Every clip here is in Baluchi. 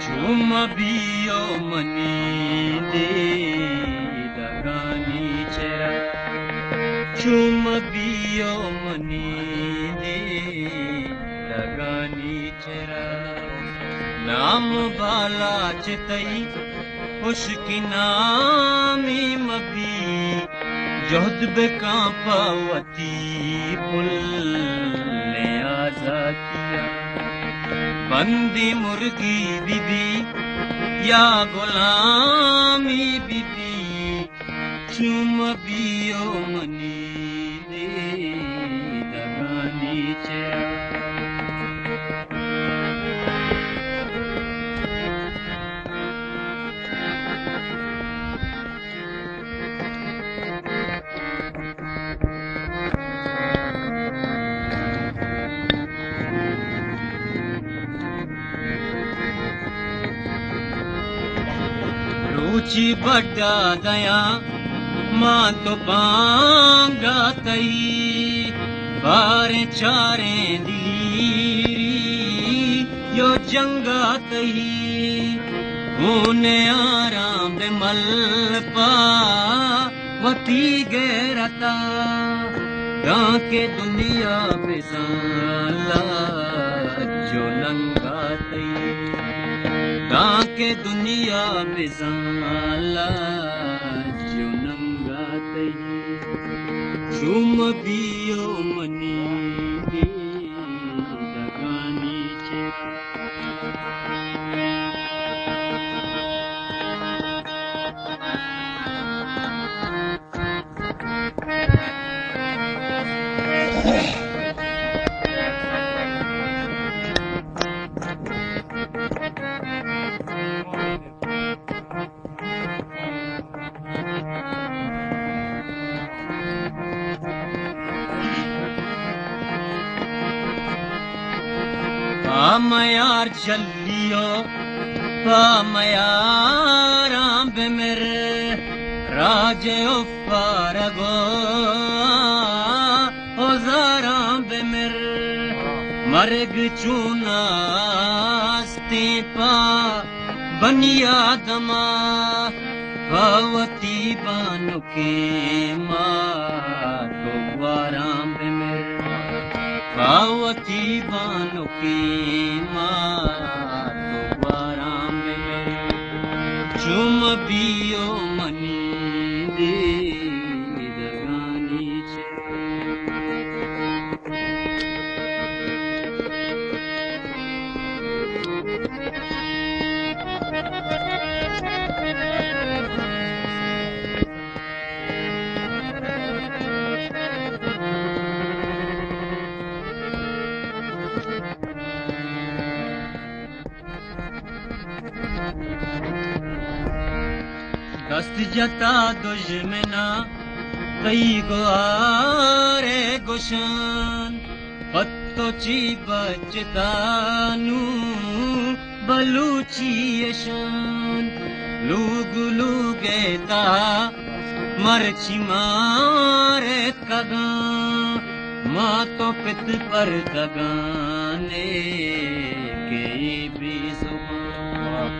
چو مبیو منی دیدگانی چرا، چو مبیو منی دیدگانی چرا۔ نام بالاچ تئی ہشکی نامی مبی، جہد بکاں پہ وت تی پلیں آزاتیا۔ بندی مرگی بی بی یا غلامی بی بی، چو مبیو منی دیدگانی چرا۔ روچی بڈا دیاں مان تو بانگا تئی، باریں چاریں دلیری یو جنگا تئی۔ ہون آرام بہ ملپا وتی غیرتا، دانکہ دنیا بزان لاج و ننگا تئی، دانکہ دنیا بزان لاج و ننگا تئی۔ چو مبیو منی دیدگانی چرا۔ پہ میار چلیو، پہ میاراں بمر، راج و پارگو ہزاراں بمر۔ مرگ چون استیں پہ بنی آدما، پہ وتی بانکیں مات و گواراں بمر، پہ وتی بانکیں مات و گواراں بمر۔ چو مبیو منی دیدگانی چرا۔ دست جتا دژمنا، تئی گوارے گوشن، پہ تو چی بچتا نوں بلوچی اشان۔ لوگ لوگ ءِ تہا مرچی مارے کگاں، مات و پت پردگانے کہ اے بے زبان۔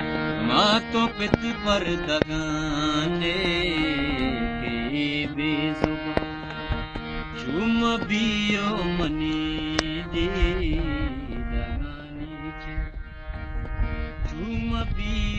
مات و پت پردگانے کہ اے بے زبان۔ چو مبیو منی دیدگانی چرا۔ چو مبیو